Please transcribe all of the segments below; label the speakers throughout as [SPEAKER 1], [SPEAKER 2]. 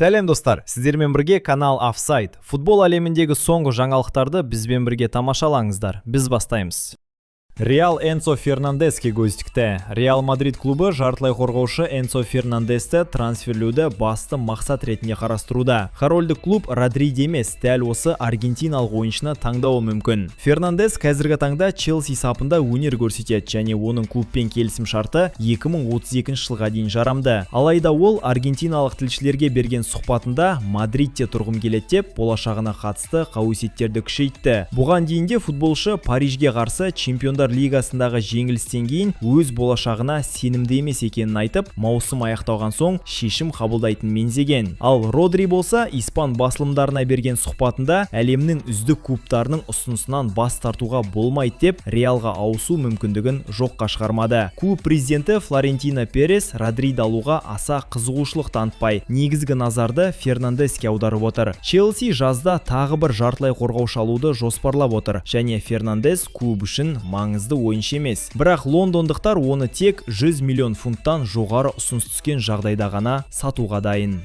[SPEAKER 1] Сәлем, достар! Сіздермен бірге канал Офсайд. Футбол әлеміндегі соңғы жаңалықтарды бізбен бірге тамашалаңыздар. Біз бастаймыз. Реал Энцо Фернандеске көз тікті. Реал Мадрид клубы жартылай қорғаушы Энцо Фернандесті трансферлеуді басты мақсат ретінде қарастыруда. Корольдік клуб Родриді емес, дәл осы аргентиналық ойыншыны таңдауы мүмкін. Фернандес қазіргі таңда Челси сапында өнер көрсетеді және оның клубпен келісім шарты 2032 жылға дейін жарамды. Алайда ол аргентиналық тілшілерге берген сұхбатында «Мадридте тұрғым келеді» деп, болашағына қатысты қауесеттерді күшейтті. Бұған дейін де футболшы Парижге қарсы Чемпиондар лигасындағы жеңілістен кейін өз болашағына сенімді емес екенін айтып, маусым аяқталған соң шешім қабылдайтынын меңзеген. Ал Родри болса, испан басылымдарына берген сұхбатында әлемнің үздік клубтарының ұсынысынан бас тартуға болмайды деп, Реалға ауысу мүмкіндігін жоққа шығармады. Клуб президенті Флорентино Перес Родриді алуға аса қызығушылық танытпай, негізгі назарды Фернандеске аударып отыр. Челси жазда тағы бір жартылай қорғаушы алуды жоспарлап отыр және Фернандес клуб үшін маңызды ойыншы емес. Бірақ лондондықтар оны тек 100 миллион фунттан жоғары ұсыныс түскен жағдайда ғана сатуға дайын.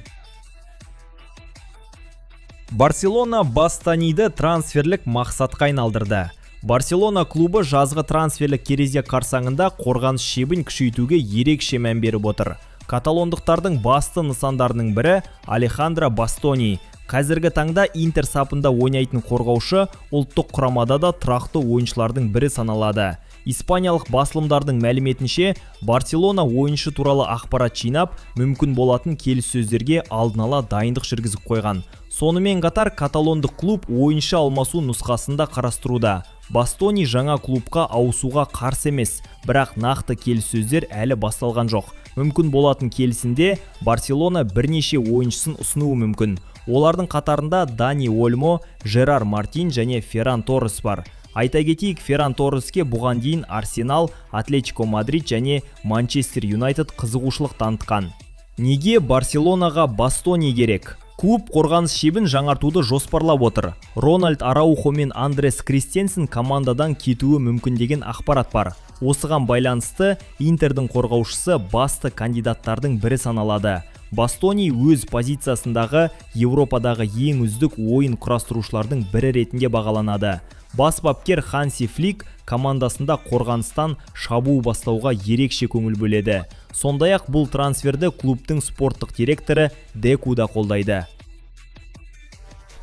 [SPEAKER 1] Барселона Бастониді трансферлік мақсатқа айналдырды. Барселона клубы жазғы трансферлік терезе қарсаңында қорғаныс шебін күшейтуге ерекше мән беріп отыр. Каталондықтардың басты нысандарының бірі – Алехандро Бастони. Қазіргі таңда Интер сапында ойнайтын қорғаушы ұлттық құрамада да тұрақты ойыншылардың бірі саналады. Испаниялық басылымдардың мәліметінше, Барселона ойыншы туралы ақпарат жинап, мүмкін болатын келіссөздерге алдын ала дайындық жүргізіп қойған. Сонымен қатар каталондық клуб ойыншы алмасу нұсқасын да қарастыруда. Бастони жаңа клубқа ауысуға қарсы емес, бірақ нақты келіссөздер әлі басталған жоқ. Мүмкін болатын келісімде Барселона бірнеше ойыншысын ұсынуы мүмкін. Олардың қатарында Дани Ольмо, Жерар Мартин және Ферран Торрес бар. Айта кетейік, Ферран Торреске бұған дейін Арсенал, Атлетико Мадрид және Манчестер Юнайтед қызығушылық танытқан. Неге Барселонаға Бастони керек? Клуб қорғаныс шебін жаңартуды жоспарлап отыр. Рональд Араухо мен Андрес Кристенсен командадан кетуі мүмкін деген ақпарат бар. Осыған байланысты Интердің қорғаушысы басты кандидаттардың бірі саналады. Бастони өз позициясындағы Еуропадағы ең үздік ойын құрастырушылардың бірі ретінде бағаланады. Бас бапкер Ханси Флик командасында қорғаныстан шабуыл бастауға ерекше көңіл бөледі. Сондай-ақ бұл трансферді клубтың спорттық директоры Деку да қолдайды.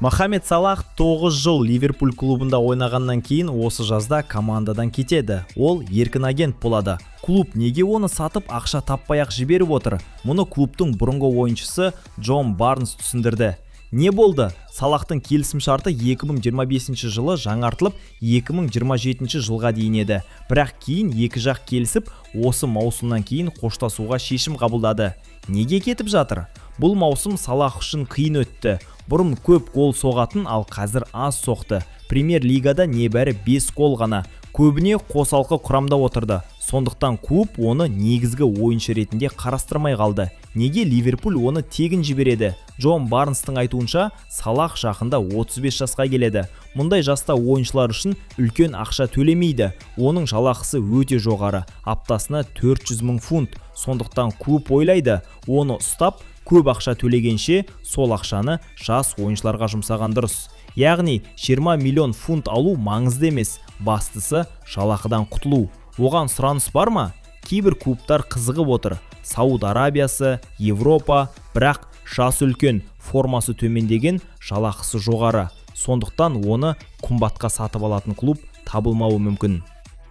[SPEAKER 1] Мохаммед Салах 9 жыл Ливерпуль клубында ойнағаннан кейін осы жазда командадан кетеді. Ол еркін агент болады. Клуб неге оны сатып, ақша таппай ақ жіберіп отыр? Мұны клубтың бұрынғы ойыншысы Джон Барнс түсіндірді. Не болды? Салахтың келісім шарты 2025 жылы жаңартылып, 2027 жылға дейін еді. Бірақ кейін екі жақ келісіп, осы маусымнан кейін қоштасуға шешім қабылдады. Неге кетіп жатыр? Бұл маусым Салах үшін қиын өтті. Бұрын көп гол соғатын, ал қазір аз соқты. Премьер лигада небәрі 5 гол ғана. Көбіне қосалқы құрамда отырды. Сондықтан клуб оны негізгі ойыншы ретінде қарастырмай қалды. Неге Ливерпуль оны тегін жібереді? Джон Барнстың айтуынша, Салах жақында 35 жасқа келеді. Мұндай жаста ойыншылар үшін үлкен ақша төлемейді. Оның жалақысы өте жоғары, аптасына 400 мың фунт. Сондықтан клуб ойлайды, оны ұстап, көп ақша төлегенше, сол ақшаны жас ойыншыларға жұмсаған дұрыс. Яғни 20 миллион фунт алу маңызды емес, бастысы жалақыдан құтылу. Оған сұраныс бар ма? Кейбір клубтар қызығып отыр. Сауд Арабиясы, Европа, бірақ жасы үлкен, формасы төмендеген, жалақысы жоғары. Сондықтан оны қымбатқа сатып алатын клуб табылмауы мүмкін.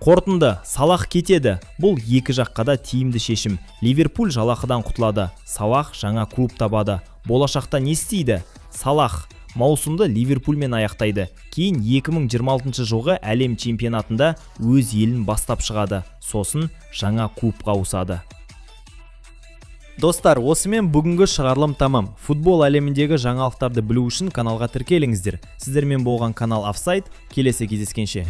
[SPEAKER 1] Қорытынды: Салах кетеді. Бұл екі жаққа да тиімді шешім. Ливерпуль жалақыдан құтылады, Салах жаңа клуб табады. Болашақта не істейді? Салах маусымды Ливерпульмен аяқтайды. Кейін 2026 жылғы әлем чемпионатында өз елін бастап шығады. Сосын жаңа клубқа ауысады. Достар, осымен бүгінгі шығарылым тамам. Футбол әлеміндегі жаңалықтарды білу үшін каналға тіркеліңіздер. Сіздермен болған канал Офсайд. Келесі кездескенше.